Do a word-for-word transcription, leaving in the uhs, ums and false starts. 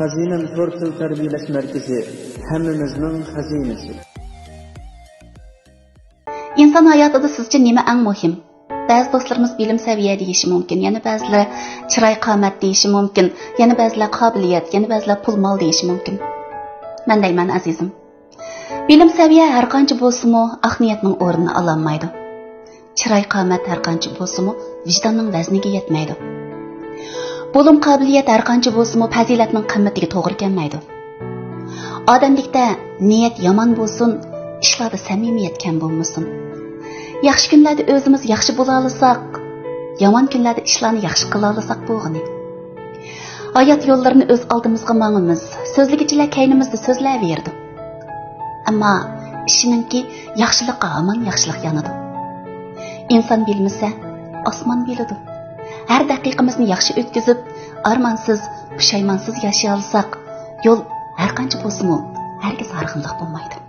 خەزىنەم تور تىل تەربىيەلەش مەركىزى، ھەممىمىزنىڭ خەزىنىسى. ئىنسان ھاياتىدا سىزچە نېمە ئەڭ مۇھىم؟ بەزى دوستلىرىمىز بىلىم سەۋىيە دېيىشى مۇمكىن، يەنە بەزىلەر چىراي قامەت دېيىشى مۇمكىن، يەنە بەزىلەر قابىلىيەت، يەنە بەزىلەر پۇل مال دېيىشى مۇمكىن. مەن دەيمەن ئەزىزىم، بىلىم سەۋىيە ھەر قانچە بولسىمۇ ئاق نىيەتنىڭ ئورنىنى ئالالمايدۇ. چىراي قامەت ھەر قانچە بولسىمۇ ۋىجداننىڭ ۋەزنىگە يەتمەيدۇ. بولۇم قابىلىيەت ھەر قانچە بولسىمۇ پەزىلەتنىڭ قىممىتىگە توغرا كەلمەيدۇ. ئادەملىكتە نىيەت يامان بولسۇن، ئىشلاردا سەمىمىيەت كەم بولمىسۇن. ياخشى كۈنلەردە ئۆزىمىز ياخشى بولالىساق، يامان كۈنلەردە ئىشلارنى ياخشى قىلالىساق بولغىنى. ھايات يوللىرىنى ئۆز ئالدىمىزغا ماڭىمىز، سۆزلىگۈچىلەر كەينىمىزدە سۆزلەۋېرىدۇ. ئەمما ئىشىنىڭكى، ياخشىلىققا ھامان ياخشىلىق يانىدۇ. ئىنسان بىلمىسە، ئاسمان بىلىدۇ. ھەر دەقىقىمىزنى ياخشى ئۆتكۈزۈپ، ئارمانسىز، پۇشايمانسىز ياشىيالىساق، يول ھەر قانچە بولسىمۇ، ھەرگىز ھارغىنلىق بولمايدۇ.